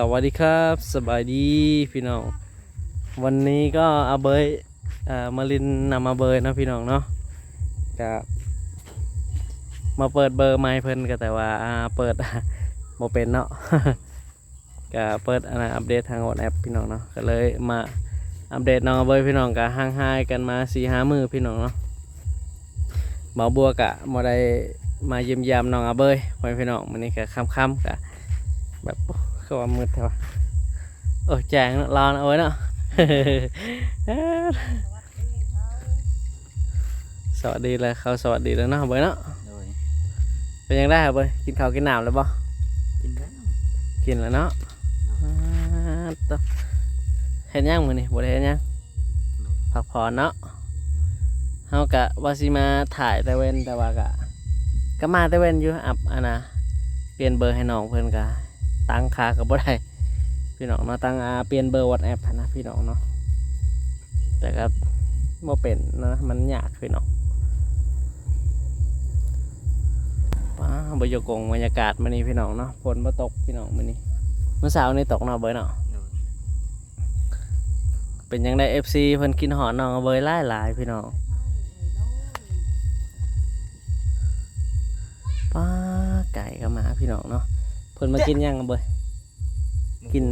ສະຫວັດດີຄັບ ສະບາຍດີພີ່ນ້ອງ. ວັນນີ້ກໍອາເບີຍ ເອີ ມາຫຼິ້ນນຳອາເບີຍເນາະພີ່ນ້ອງເນາະ. ກະມາເປີດເບີໃໝ່ເພິ່ນ ກໍແຕ່ວ່າ ອາ ເປີດບໍ່ເປັນເນາະ. ກະເປີດ ອັນນະ ອັບເດດທາງ WhatsApp ພີ່ນ້ອງເນາະ. ກໍເລີຍມາອັບເດດນ້ອງອາເບີຍພີ່ນ້ອງ. ກະຫ່າງຫາຍກັນມາສີ່ຫ້າມື້ພີ່ນ້ອງເນາະ. ບ່າວບົວກະບໍ່ໄດ້ມາຢ້ຽມຢາມນ້ອງອາເບີຍ ພໍ່ແມ່ພີ່ນ້ອງ. ມື້ນີ້ກະຄ່ຳໆ ກະແບບ ໂອ້ ຄືວ່າມືດແທ້ວະ. ໂອ້ ແຈ້ງເນາະ ລາວນະເອີຍເນາະ. ສະຫວັດດີແລ້ວ ເຂົາສະຫວັດດີແລ້ວເນາະ ເບີຍເນາະ. ໂດຍ ເປັນຈັ່ງໃດເບີຍ ກິນເຂົ້າກິນນ້ຳແລ້ວບໍ່? ກິນແລ້ວ ກິນແລ້ວເນາະ. ໂດຍ ອາ ໂຕ ເຮັດຫຍັງມື້ນີ້? ບໍ່ໄດ້ເຮັດຫຍັງ ໂດຍ ພັກຜ່ອນເນາະ. ເຮົາກະວ່າຊິມາຖ່າຍແຕ່ເວັນ ແຕ່ວ່າກະ ກະມາແຕ່ເວັນຢູ່ ອັບ ອັນນະ ປ່ຽນເບີໃຫ້ນ້ອງເພິ່ນ ກະຕັ້ງຄ່າກໍບໍ່ໄດ້ພີ່ນ້ອງເນາະ. ຕັ້ງ ອາ ປ່ຽນເບີ WhatsApp ຫັ້ນນະພີ່ນ້ອງເນາະ. ແຕ່ກໍບໍ່ເປັນນະ ມັນຍາກພີ່ນ້ອງ. ປ້າ ບັນຍາກົງບັນຍາກາດມື້ນີ້ພີ່ນ້ອງເນາະ. ຝົນບໍ່ຕົກພີ່ນ້ອງມື້ນີ້ ມື້ເຊົ້ານີ້ຕົກເນາະ ເບີຍເນາະ. ໂດຍ ເປັນຈັ່ງໃດ ເອັຟຊີ ເພິ່ນຄິດຮອດນ້ອງອາເບີຍຫຼາຍໆ ພີ່ນ້ອງ. ປ້າ ໄກ່ກໍມາພີ່ນ້ອງເນາະ. ເພິ່ນມາກິນຫຍັງອາເບີຍ? ກິນ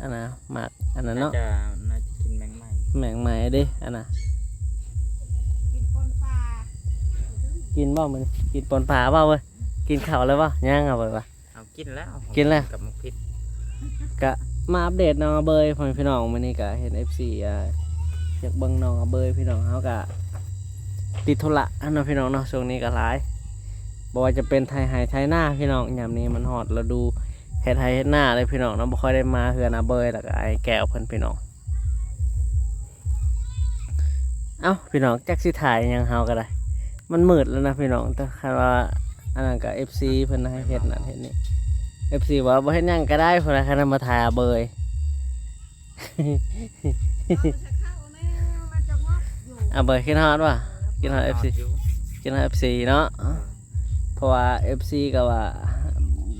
ອັນນະ ໝາກອັນນັ້ນເນາະ. ໜ້າຈະ ໜ້າຈະກິນແມງໄມ້ ແມງໄມ້ເດ້ອັນນະ. ກິນປ່ອນປາ ກິນບໍ່ມື້ນີ້? ກິນປ່ອນປາບໍ່ເວີຍ? ກິນເຂົ້າແລ້ວບໍ່? ຍັງ ອາເບີຍວ່າ ເອົາ ກິນແລ້ວ ກິນແລ້ວ ກັບໝາກພິກ. ກະມາອັບເດດນ້ອງອາເບີຍ ພໍ່ແມ່ພີ່ນ້ອງ. ມື້ນີ້ກະເຫັນ ເອັຟຊີ ອາ ຢາກເບິ່ງນ້ອງອາເບີຍພີ່ນ້ອງ. ເຮົາກະຕິດທຸລະຫັ້ນເນາະພີ່ນ້ອງເນາະ ຊ່ວງນີ້ກະຫຼາຍ ບໍ່ວ່າຈະເປັນໄຖໄຮ່ໄຖນາພີ່ນ້ອງ. ຍາມນີ້ມັນຮອດລະດູເຮັດໄຮ່ເຮັດນາເລີຍພີ່ນ້ອງເນາະ. ບໍ່ຄ່ອຍໄດ້ມາເຮືອນອາເບີຍ ແລ້ວກະອ້າຍແກ້ວເພິ່ນພີ່ນ້ອງ. ເອົ້າ ພີ່ນ້ອງ ຈັກຊິຖ່າຍຫຍັງ ເຮົາກໍໄດ້ ມັນມືດແລ້ວນະພີ່ນ້ອງ. ແຕ່ຄັນວ່າອັນນັ້ນກໍ ເອັຟຊີ ເພິ່ນໃຫ້ເຮັດນັ້ນເຮັດນີ້. ເອັຟຊີ ວ່າບໍ່ເຮັດຫຍັງກໍໄດ້ພຸ້ນນະ ຄັນມາຖ່າຍອາເບີຍ. ອາເບີຍຄິດຮອດບໍ່? ຄິດຮອດ ເອັຟຊີ ຄິດຮອດເນາະ. ເພາະວ່າ ເອັຟຊີ ກໍວ່າ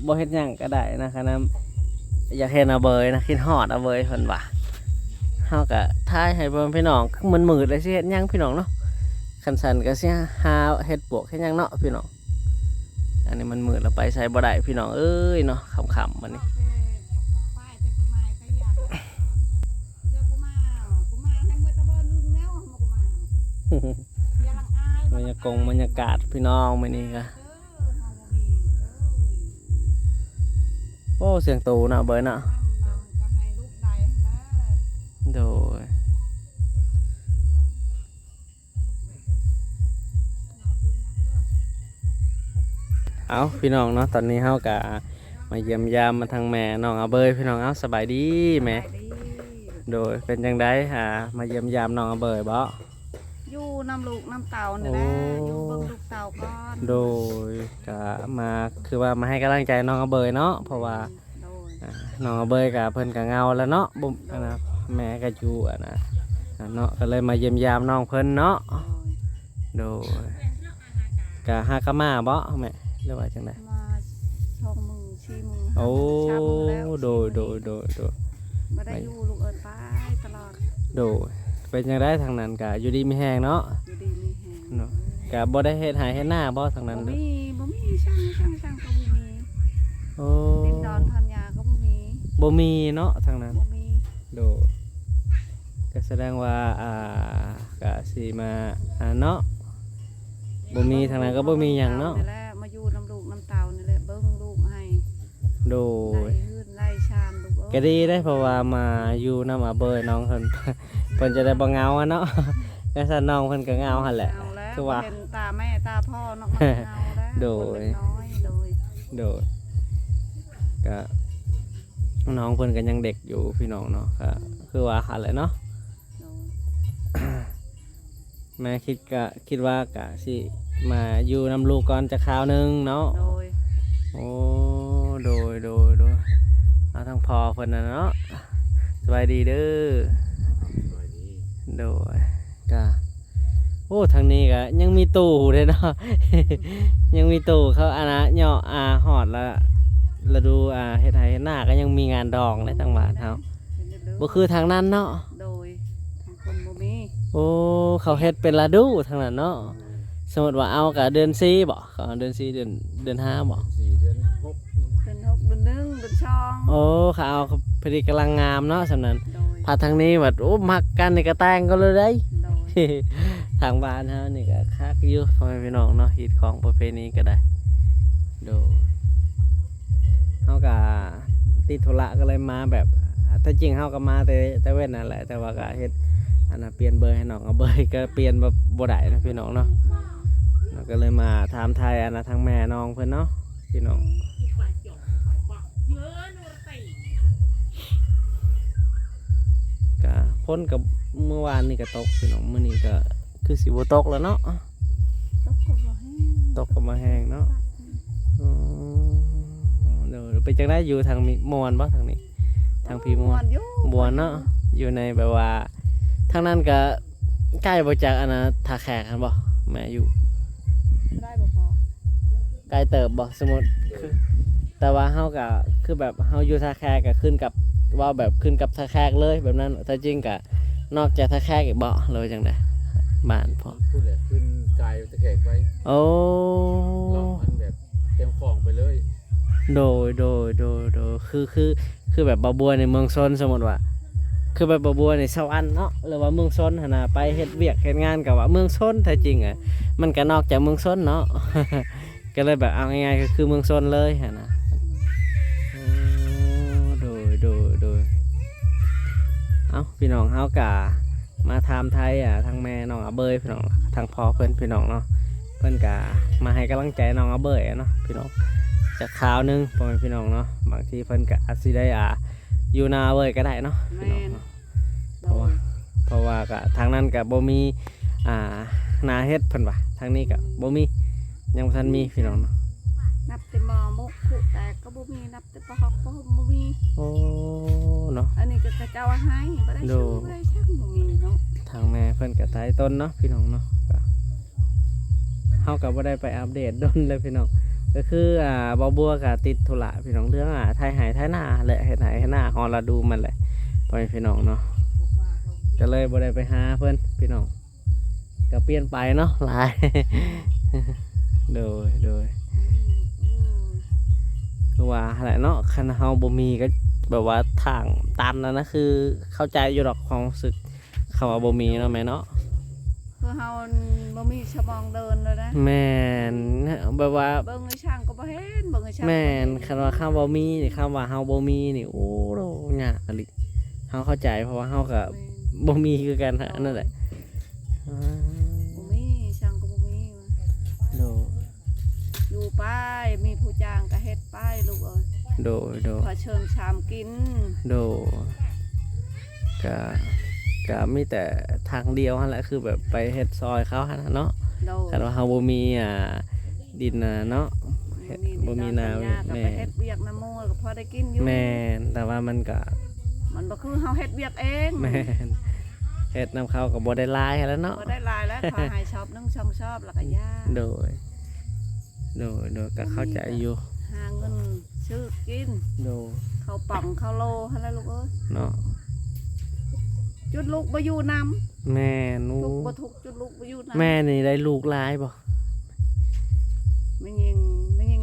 ບໍ່ເຮັດຫຍັງກໍໄດ້ນະ ຄັນຢາກເຫັນອາເບີຍນະ ຄິດຮອດອາເບີຍເພິ່ນວ່າ. ເຮົາກໍຖ່າຍໃຫ້ພໍ່ແມ່ພີ່ນ້ອງ ຄືມັນມືດແລ້ວ ຊິເຮັດຫຍັງພີ່ນ້ອງເນາະ. ຄັນຊັ້ນກໍຊິຫາເຮັດປວກເຮັດຫຍັງເນາະພີ່ນ້ອງ. ອັນນີ້ມັນມືດແລ້ວ ໄປໃສບໍ່ໄດ້ພີ່ນ້ອງເອີຍເນາະ. ຄ່ຳໆ ບັດນີ້ ບັນຍາກົງບັນຍາກາດພີ່ນ້ອງ ມື້ນີ້ກະ ໂອ້ ສຽງຕູເນາະ ເບີຍເນາະ. ໂດຍ ເອົ້າ ພີ່ນ້ອງເນາະ ຕອນນີ້ເຮົາກະມາຢ້ຽມຢາມມາທາງແມ່ນ້ອງອາເບີຍ ພີ່ນ້ອງ. ເອົ້າ ສະບາຍດີແມ່. ສະບາຍດີ. ໂດຍ ເປັນຈັ່ງໃດ ຫາມາຢ້ຽມຢາມນ້ອງອາເບີຍບໍ່? ຢູ່ນຳລູກນຳເຕົ້ານີ້ແຫຼະ. ໂອ້ ຢູ່ເບິ່ງລູກເຕົ້າກ່ອນ. ໂດຍ ກະມາ ຄືວ່າມາໃຫ້ກຳລັງໃຈນ້ອງອາເບີຍເນາະ ເພາະວ່າ ໂດຍ ອ່າ ນ້ອງອາເບີຍກະເພິ່ນກະເຫງົາແລ້ວເນາະ. ບໍ່ ໂດຍ ອັນນະ ແມ່ກະຢູ່ ອັນນະ ອັນເນາະ ກໍເລີຍມາຢ້ຽມຢາມນ້ອງເພິ່ນເນາະ. ໂດຍ ໂດຍ ກະຫາກະມາບໍ່ແມ່ ຫຼືວ່າຈັ່ງໃດ? ມາສອງມື້ສີ່ມື້. ໂອ້ ໂດຍ ໂດຍ ໂດຍ ໂດຍ ບໍ່ໄດ້ຢູ່ລູກເອີຍ ໄປຕະຫຼອດ. ໂດຍ ເປັນຈັ່ງໃດທາງນັ້ນ ກະຢູ່ດີມີແຮງເນາະ? ຢູ່ດີມີແຮງເນາະ. ກະບໍ່ໄດ້ເຮັດໄຮ່ເຮັດນາບໍ່ທາງນັ້ນ? ບໍ່ມີ ບໍ່ມີ ຊ່າງ ຊ່າງ ຊ່າງກໍບໍ່ມີ. ໂອ້ ດິນດອນຖອນຫຍ້າກໍບໍ່ມີ. ບໍ່ມີເນາະທາງນັ້ນ? ບໍ່ມີ. ໂດຍ ກໍສະແດງວ່າ ອ່າ ກະຊິມາ ອ່າ ເນາະ ບໍ່ມີ ທາງນັ້ນກໍບໍ່ມີຫຍັງເນາະ. ນີ້ແຫຼະ ມາຢູ່ນຳລູກນຳເຕົ້ານີ້ແຫຼະ ເບິ່ງລູກໃຫ້. ໂດຍ ໄລ່ເຮືອນໄລ່ຊານລູກເອີຍ. ກໍດີເດ້ ເພາະວ່າມາຢູ່ນຳອາເບີຍນ້ອງເພິ່ນ ເພິ່ນຈະໄດ້ບໍ່ເຫງົາຫັ້ນເນາະ. ແຕ່ຊັ້ນນ້ອງເພິ່ນກໍເຫງົາຫັ້ນແຫຼະ ເຫງົາແລ້ວ ຄືວ່າ ເຫັນຕາແມ່ຕາພໍ່ເນາະ ມັນເຫງົາແລ້ວ. ໂດຍ ຄົນເດັກນ້ອຍ. ໂດຍ ໂດຍ ກະນ້ອງເພິ່ນກໍຍັງເດັກຢູ່ພີ່ນ້ອງເນາະ ກໍຄືວ່າຫັ້ນແຫຼະເນາະ. ໂດຍ ແມ່ຄິດກະ ຄິດວ່າກະຊິມາຢູ່ນຳລູກກ່ອນຈັກຄາວໜຶ່ງເນາະ. ໂດຍ ໂອ້ ໂດຍ ໂດຍ ໂດຍ ເອົາທາງພໍ່ເພິ່ນນະເນາະ. ສະບາຍດີເດີ. ສະບາຍດີ. ໂດຍ ກະ ໂອ້ ທາງນີ້ກະຍັງມີຕູ້ເດ້ເນາະ ຍັງມີຕູ້ເຂົາ ອັນນະ ເຍາະ ອາ ຮອດລະ ລະດູ ອ່າ ເຮັດໄຮ່ເຮັດນາກໍຍັງມີງານດອງໃນທາງບ້ານເຮົາ ເປັນລະດູ ບໍ່ຄືທາງນັ້ນເນາະ. ໂດຍ ທາງຄົນບໍ່ມີ. ໂອ້ ເຂົາເຮັດເປັນລະດູທາງນັ້ນເນາະ. ໂດຍ ສົມມຸດວ່າເອົາກະເດືອນສີ່ບໍ? ເຂົາເອົາເດືອນສີ່ ເດືອນ ເດືອນຫ້າບໍ? ເດືອນສີ່ ເດືອນຫົກ ເດືອນຫົກ ເດືອນໜຶ່ງ ເດືອນສອງ. ໂອ້ ເຂົາເອົາພໍດີກຳລັງງາມເນາະ ສ່ຳນັ້ນ. ໂດຍ ພັດທາງນີ້ບັດ ໂອ້ ມັກກັນນີ້ກະແຕ່ງກັນເລີຍເດ້. ໂດຍ ທາງບ້ານເຮົານີ້ກະຄັກຢູ່ ພໍ່ແມ່ພີ່ນ້ອງເນາະ ຮີດຄອງປະເພນີກໍໄດ້. ໂດຍ ເຮົາກະຕິດທຸລະກໍເລີຍມາແບບ ແທ້ຈິງເຮົາກໍມາແຕ່ ແຕ່ເວັນນັ້ນແຫຼະ ແຕ່ວ່າກໍເຮັດ ອັນນ່າ ປ່ຽນເບີໃຫ້ນ້ອງອາເບີຍ ກໍປ່ຽນແບບບໍ່ໄດ້ເນາະ ພີ່ນ້ອງເນາະ. ເຮົາກໍເລີຍມາຖາມໄຖ່ ອັນນ່າ ທາງແມ່ນ້ອງເພິ່ນເນາະ ພີ່ນ້ອງ. ກະຝົນກະ ມື້ວານນີ້ກະຕົກ ພີ່ນ້ອງ ມື້ນີ້ກະຄືຊິບໍ່ຕົກແລ້ວເນາະ. ຕົກກໍບໍ່ແຮງ ຕົກກໍບໍ່ແຮງເນາະ. ອືມ ໂດຍ ເປັນຈັ່ງໃດຢູ່ທາງນີ້ ມ່ວນບໍ່ທາງນີ້? ທາງພີ້ມ່ວນ ມ່ວນຢູ່ ມ່ວນເນາະ. ຢູ່ໃນແບບວ່າ ທາງນັ້ນກະໃກ້ບໍ່ ຈາກອັນນ່າ ທ່າແຂກຫັ້ນບໍ່? ແມ່ຢູ່ ໄດ້ບໍ່ພໍ ໃກ້ເຕີບບໍ່? ສົມມຸດ ແຕ່ວ່າເຮົາກະຄືແບບເຮົາຢູ່ທ່າແຂກກະຂຶ້ນກັບ ເວົ້າແບບຂຶ້ນກັບທ່າແຂກເລີຍແບບນັ້ນ. ແທ້ຈິງກະນອກຈາກທ່າແຂກອີກບໍ່ ຫຼືວ່າຈັ່ງໃດ? ບ້ານພໍ່ ພຸ້ນແຫຼະ ຂຶ້ນກາຍທ່າແຂກໄປ. ໂອ້ ເລາະອັນແບບແຄມຂອງໄປເລີຍ. ໂດຍ ໂດຍ ໂດຍ ໂດຍ ຄື ຄື ຄືແບບບ່າວບົວໃນເມືອງຊົນ ສົມມຸດວ່າ ຄືແບບບ່າວບົວໃນສະຫວັນເນາະ ຫຼືວ່າເມືອງຊົນຫັ້ນນະ ໄປເຮັດວຽກເຮັດງານກໍວ່າເມືອງຊົນ. ແທ້ຈິງອະ ມັນກໍນອກຈາກເມືອງຊົນເນາະ ກໍເລີຍແບບ ເອົາງ່າຍໆ ກໍຄືເມືອງຊົນເລີຍຫັ້ນນະ. ໂອ້ ໂດຍ ໂດຍ ໂດຍ ເອົ້າ ພີ່ນ້ອງ ເຮົາກະມາຖາມໄຖ່ ອ່າ ທາງແມ່ນ້ອງອາເບີຍ ພີ່ນ້ອງ ທາງພໍ່ເພິ່ນ ພີ່ນ້ອງເນາະ. ເພິ່ນກະມາໃຫ້ກຳລັງໃຈນ້ອງອາເບີຍເນາະ ພີ່ນ້ອງ ຈັກຄາວໜຶ່ງ ພໍ່ແມ່ພີ່ນ້ອງເນາະ. ບາງທີເພິ່ນກະອາດຊິໄດ້ ອ່າ ຢູ່ນາອາເບີຍກໍໄດ້ເນາະ ພີ່ນ້ອງເນາະ. ແມ່ນ ເພາະວ່າ ໂດຍ ເພາະວ່າກະທາງນັ້ນກະບໍ່ມີ ອ່າ ນາເຮັດ ເພິ່ນວ່າ ທາງນີ້ກະບໍ່ມີ ຍັງບໍ່ທັນມີ ພີ່ນ້ອງເນາະ. ນັບແຕ່ໝໍ້ມຸກຄຸແຕກກໍບໍ່ມີ ນັບແຕ່ປາຮອກປາຫົ່ມບໍ່ມີ. ໂອ້ ເນາະ ອັນນີ້ກໍເຂົາເຈົ້າໃຫ້ ບໍ່ໄດ້ ໂດຍ ຊື້ ບໍ່ໄດ້ຊັກ ບໍ່ມີເນາະ. ທາງແມ່ເພິ່ນກໍໄຖ່ຕົນເນາະ ພີ່ນ້ອງເນາະ. ກໍ ເຮົາກໍບໍ່ໄດ້ໄປອັບເດດດົນເລີຍ ພີ່ນ້ອງ. ກໍຄື ອ່າ ບ່າວບົວກໍຕິດທຸລະ ພີ່ນ້ອງ ເລື່ອງ ອ່າ ໄຖໄຮ່ໄຖນາແຫຼະ ເຮັດໄຮ່ເຮັດນາຮອດລະດູມັນແຫຼະ ພໍ່ແມ່ພີ່ນ້ອງເນາະ. ກໍເລີຍບໍ່ໄດ້ໄປຫາເພິ່ນ ພີ່ນ້ອງ ກໍປ່ຽນໄປເນາະ ຫຼາຍ. ໂດຍ ໂດຍ ຄືວ່າຫັ້ນແຫຼະເນາະ ຄັນເຮົາບໍ່ມີກໍແບບວ່າທາງຕັນນັ້ນນະ ຄືເຂົ້າໃຈຢູ່ດອກຄວາມຮູ້ສຶກ ຄຳວ່າບໍ່ມີເນາະແມ່ເນາະ. ຄືເຮົາບໍ່ມີສະໝອງເດີນເລີຍນະ. ແມ່ນ ແບບວ່າເບິ່ງໄອ້ຊ່າງກໍບໍ່ເຫັນ ເບິ່ງໄອ້ຊ່າງ ແມ່ນ ຄັນວ່າຄຳວ່າມີນີ້ ຄຳວ່າເຮົາບໍ່ມີນີ້ ໂອ້ ຍາກອີ່ຫຼີ. ເຮົາເຂົ້າໃຈ ເພາະວ່າເຮົາກໍ ແມ່ນ ບໍ່ມີຄືກັນຫັ້ນ ໂດຍ ນັ້ນແຫຼະ. ອ່າ ບໍ່ມີ ຊ່າງກໍບໍ່ມີ. ໂດຍ ຢູ່ໄປ ມີຜູ້ຈ້າງກໍເຮັດໄປລູກເອີຍ. ໂດຍ ໂດຍ ພໍເຊີງຊາມກິນ. ໂດຍ ກະ ກະມີແຕ່ທາງດຽວຫັ້ນແຫຼະ ຄືແບບໄປເຮັດຊ່ອຍເຂົາຫັ້ນນະເນາະ. ໂດຍ ຄັນວ່າເຮົາບໍ່ມີ ອ່າ ດິນນະເນາະ ເຮັດ ບໍ່ມີນາ ບໍ່ມີນາ ແມ່ນ ກໍໄປເຮັດວຽກນຳໝູ່ກໍພໍໄດ້ກິນຢູ່. ແມ່ນ ແຕ່ວ່າມັນກະ ມັນບໍ່ຄືເຮົາເຮັດວຽກເອງ. ແມ່ນ ເຮັດນຳເຂົາກໍບໍ່ໄດ້ຫຼາຍຫັ້ນແຫຼະເນາະ ບໍ່ໄດ້ຫຼາຍແລ້ວ ຂໍໃຫ້ຊອບໜຶ່ງສອງຊອບແລ້ວກໍຢ່າ. ໂດຍ ໂດຍ ໂດຍ ກໍເຂົ້າໃຈຢູ່ ຫາເງິນຊື້ກິນ. ໂດຍ ເຂົ້າປ່ອງເຂົ້າໂລຫັ້ນແຫຼະລູກເອີຍເນາະ. ຈຸດລູກບໍ່ຢູ່ນຳ. ແມ່ນ ທຸກບໍ່ທຸກ ຈຸດລູກບໍ່ຢູ່ນຳ. ແມ່ນີ້ໄດ້ລູກຫຼາຍບໍ່? ແມ່ຍິງ ແມ່ຍິງ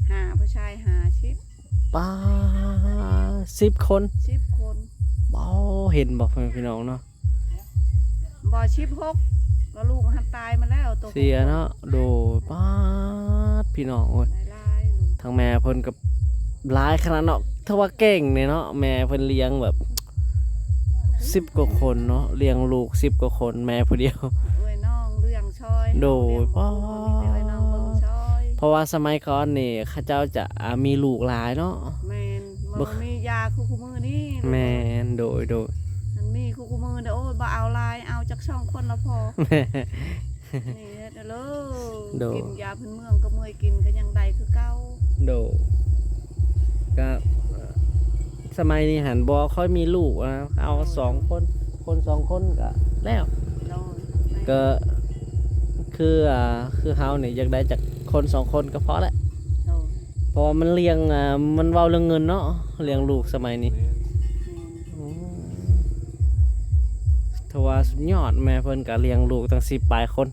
ຫ້າ ຜູ້ຊາຍຫ້າສິບ. ປາ ສິບຄົນ ສິບຄົນ. ໂອ້ ເຫັນບໍ່ ພໍ່ແມ່ພີ່ນ້ອງເນາະ? ບໍ່ ສິບຫົກ ກໍລູກຫັ້ນຕາຍມາແລ້ວ ໂຕ ເສຍເນາະ. ໂດຍ ປາດ ພີ່ນ້ອງເອີຍ ຫຼາຍໆ ລູກ ທາງແມ່ເພິ່ນກໍຫຼາຍຂະໜາດເນາະ ຖືວ່າເກັ່ງເດເນາະ. ແມ່ເພິ່ນລ້ຽງແບບສິບກວ່າຄົນເນາະ ລ້ຽງລູກສິບກວ່າຄົນ ແມ່ຜູ້ດຽວ ເອື້ອຍນ້ອງລ້ຽງຊ່ອຍ. ໂດຍ ປາດ ເອື້ອຍນ້ອງເບິ່ງຊ່ອຍ ເພາະວ່າສະໄໝກ່ອນນີ້ເຂົາເຈົ້າຈະ ອ່າ ມີລູກຫຼາຍເນາະ. ແມ່ນ ບໍ່ມີຢາຄືຄູ່ມື້ນີ້. ແມ່ນ ໂດຍ ໂດຍ ມັນມີຄືຄູ່ມື້ນີ້ ໂອ້ຍ ບໍ່ເອົາຫຼາຍ ເອົາຈັກສອງຄົນລະພໍ. ແມ່ນ ນີ້ເຮັດເລີ ໂດຍ ກິນຢາພື້ນເມືອງກໍເມື່ອຍກິນກໍຍັງໄດ້ຄືເກົ່າ. ໂດຍ ກະ ສະໄໝນີ້ຫັ້ນບໍ່ຄ່ອຍມີລູກນະ ເອົາສອງຄົນ ຄົນສອງຄົນກະແລ້ວ. ໂດຍ ກະຄື ອ່າ ຄືເຮົານີ້ຢາກໄດ້ຈັກຄົນສອງຄົນກໍພໍແຫຼະ. ໂດຍ ເພາະວ່າມັນລ້ຽງ ອ່າ ມັນເວົ້າເລື່ອງເງິນເນາະ ລ້ຽງລູກສະໄໝນີ້. ໂອ້ ຖືວ່າສຸດຍອດ ແມ່ເພິ່ນກໍລ້ຽງລູກຕັ້ງສິບປາຍຄົນ.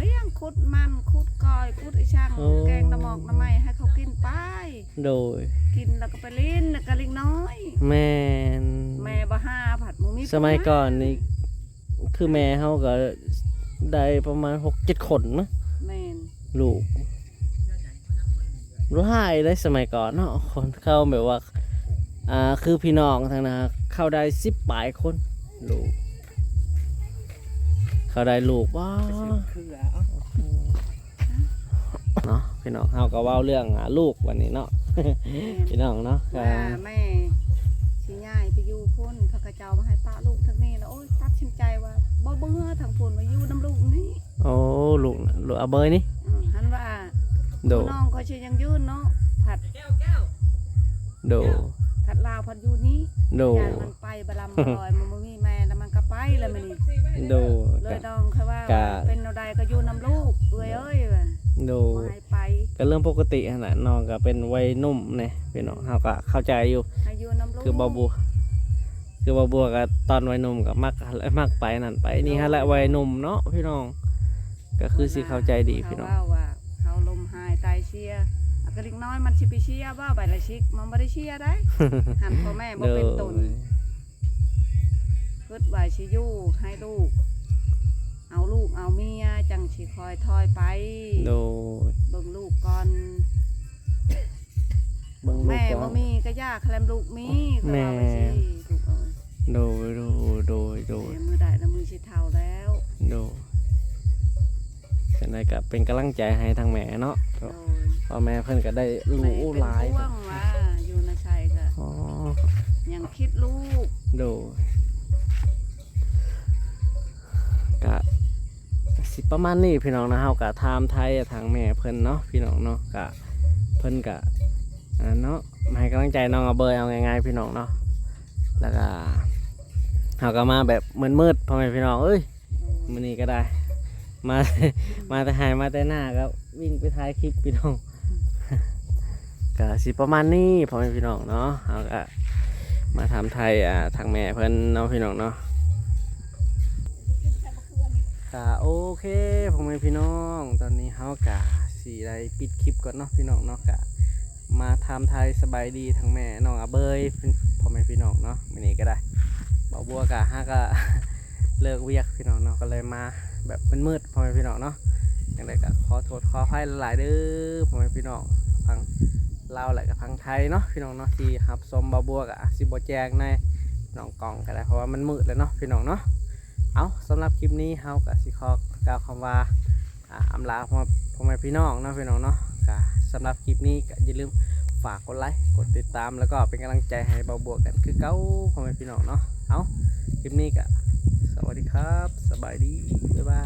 ລ້ຽງ ຂຸດມັນ ຂຸດກ້ອຍ ຂຸດອີ່ຫຍັງ ໂອ້ ແກງໜໍ່ໝອກໜໍ່ໄມ້ໃຫ້ເຂົາກິນໄປ. ໂດຍ ກິນແລ້ວກໍໄປຫຼິ້ນ ແລ້ວກໍເລັກນ້ອຍ. ແມ່ນ ແມ່ບໍ່ຫາ ພັດບໍ່ມີ ສະໄໝກ່ອນນີ້ ຄືແມ່ເຮົາກໍໄດ້ປະມານຫົກເຈັດຄົນນະ. ແມ່ນ ລູກຫຼາຍເດ້ສະໄໝກ່ອນເນາະ ຄົນເຂົາແບບວ່າ ອ່າ ຄືພີ່ນ້ອງທາງນັ້ນ ເຂົາໄດ້ສິບປາຍຄົນ ລູກ ເຂົາໄດ້ລູກ ວ້າ ເນາະ. ພີ່ນ້ອງ ເຮົາກໍເວົ້າເລື່ອງ ອ່າ ລູກບັດນີ້ເນາະ ພີ່ນ້ອງເນາະ. ວ່າແມ່ຊິຍ້າຍໄປຢູ່ພຸ້ນ ເຂົາເຈົ້າບໍ່ໃຫ້ປະລູກທາງນີ້ ແລ້ວ ໂອ້ຍ ຕັດສິນໃຈວ່າບໍ່ ບໍ່ເມືອທາງພຸ້ນ ວ່າຢູ່ນຳລູກນີ້. ໂອ້ ລູກ ລູກອາເບີຍນີ້ ອືມ ຫັ້ນວ່າ ໂດ ນ້ອງຂ້ອຍຊິຍັງຢືນເນາະ ພັດ ໂດ ພັດລາວພັດຢູ່ນີ້ ໂດ ຢ້ານມັນໄປບໍ່ລຳບໍ່ລອຍ ມັນບໍ່ມີແມ່ ແລ້ວມັນກໍໄປແລ້ວມື້ນີ້ ໂດ ເລີຍນ້ອງຂ້ອຍວ່າ ກະ ເປັນແນວໃດກໍຢູ່ນຳລູກເອື້ອຍເອີຍ ວ່າ ໂດ ບໍ່ໃຫ້ໄປ ກໍເລື່ອງປົກກະຕິຫັ້ນແຫຼະ ນ້ອງກໍເປັນໄວໜຸ່ມແດ່ພີ່ນ້ອງ ເຮົາກໍເຂົ້າໃຈຢູ່ ໃຫ້ຢູ່ນຳລູກ ຄືບໍ່ບົວ ຄືບໍ່ບົວກໍຕອນໄວໜຸ່ມກໍມັກ ມັກໄປນັ້ນໄປນີ້ຫັ້ນແຫຼະ ໂດ ໄວໜຸ່ມເນາະພີ່ນ້ອງ ກໍຄືຊິເຂົ້າໃຈດີພີ່ນ້ອງ ເຮົາເວົ້າວ່າເຮົາລົມຫາຍຕາຍເສຍ ອາກະເລັກນ້ອຍມັນຊິໄປເສຍບໍ່ ໃບລະສິບ ມັນບໍ່ໄດ້ເສຍໄດ໋ ຫັ້ນພໍ່ແມ່ບໍ່ເປັນຕົນ ໂດຍ ຄິດວ່າຊິຢູ່ໃຫ້ລູກ ເອົາລູກເອົາເມຍ ຈັ່ງຊິຄ່ອຍຖອຍໄປ ໂດຍ ເບິ່ງລູກກ່ອນ ເບິ່ງລູກ ແມ່ບໍ່ມີກໍຢາກແຄມລູກມີ ແມ່ ກໍວ່າໄປຊິ ລູກເອີຍ ໂດຍ ໂດຍ ໂດຍ ໂດຍ ແມ່ມື້ໃດລະມື້ຊິເຖົ້າແລ້ວ ໂດຍ ຈັ່ງໃດກໍເປັນກຳລັງໃຈໃຫ້ທາງແມ່ເນາະ ໂດຍ ເພາະແມ່ເພິ່ນກໍໄດ້ ແມ່ເປັນ ລູກຫຼາຍ ຫ່ວງວ່າຢູ່ນະໄຊກໍ ອໍ ຍັງຄິດລູກ ໂດຍ ກະຊິປະມານນີ້ພີ່ນ້ອງເນາະ ເຮົາກະຖາມໄທທາງແມ່ເພິ່ນເນາະພີ່ນ້ອງເນາະ ກະເພິ່ນກະ ອ່າ ເນາະ ມາໃຫ້ກຳລັງໃຈນ້ອງອາເບີຍ ເອົາງ່າຍໆພີ່ນ້ອງເນາະ ແລ້ວກະເຮົາກະມາແບບມືດໆ ພໍ່ແມ່ພີ່ນ້ອງເອີຍ ມື້ນີ້ກໍໄດ້ ມາ ມາແຕ່ໄຮ່ມາແຕ່ນາກໍ ວິ່ງໄປຖ່າຍຄລິບພີ່ນ້ອງ ກະຊິປະມານນີ້ພໍ່ແມ່ພີ່ນ້ອງເນາະ ເຮົາກະມາຖາມໄຖ່ ອ່າ ທາງແມ່ເພິ່ນເນາະພີ່ນ້ອງເນາະ ກະໂອເຄພໍ່ແມ່ພີ່ນ້ອງ ຕອນນີ້ເຮົາກະຊິໄດ້ປິດຄລິບກ່ອນເນາະພີ່ນ້ອງເນາະ ກະມາຖາມໄຖ່ສະບາຍດີທາງແມ່ນ້ອງອາເບີຍ ພໍ່ແມ່ພີ່ນ້ອງເນາະ ມື້ນີ້ກໍໄດ້ ບ່າວບົວກະຫາກະ ເລີກວຽກພີ່ນ້ອງເນາະ ກໍເລີຍມາແບບມືດໆ ພໍ່ແມ່ພີ່ນ້ອງເນາະ ຈັ່ງໃດກໍຂໍໂທດຂໍອະໄພຫຼາຍໆເດີ ພໍ່ແມ່ພີ່ນ້ອງ ຝັ່ງລາວ ແລະກໍຝັ່ງໄທເນາະ ພີ່ນ້ອງເນາະ ທີ່ຮັບຊົມບ່າວບົວ ກໍອາດຊິບໍ່ແຈ້ງໃນ ນ້ອງກ້ອງກໍໄດ້ ເພາະວ່າມັນມືດແລ້ວເນາະ ພີ່ນ້ອງເນາະ ເອົາ ສຳລັບຄລິບນີ້ເຮົາກໍຊິຂໍກ່າວຄຳວ່າ ອ່າ ອຳລາພໍ່ ພໍ່ແມ່ພີ່ນ້ອງເນາະ ພີ່ນ້ອງເນາະ ກະສຳລັບຄລິບນີ້ກໍຢ່າລືມຝາກກົດໄລ ກົດຕິດຕາມ ແລ້ວກໍເປັນກຳລັງໃຈໃຫ້ບ່າວບົວກັນຄືເກົ່າ ພໍ່ແມ່ພີ່ນ້ອງເນາະ ເອົາ ຄລິບນີ້ກໍສະຫວັດດີຄັບ ສະບາຍດີ ບາຍບາຍ.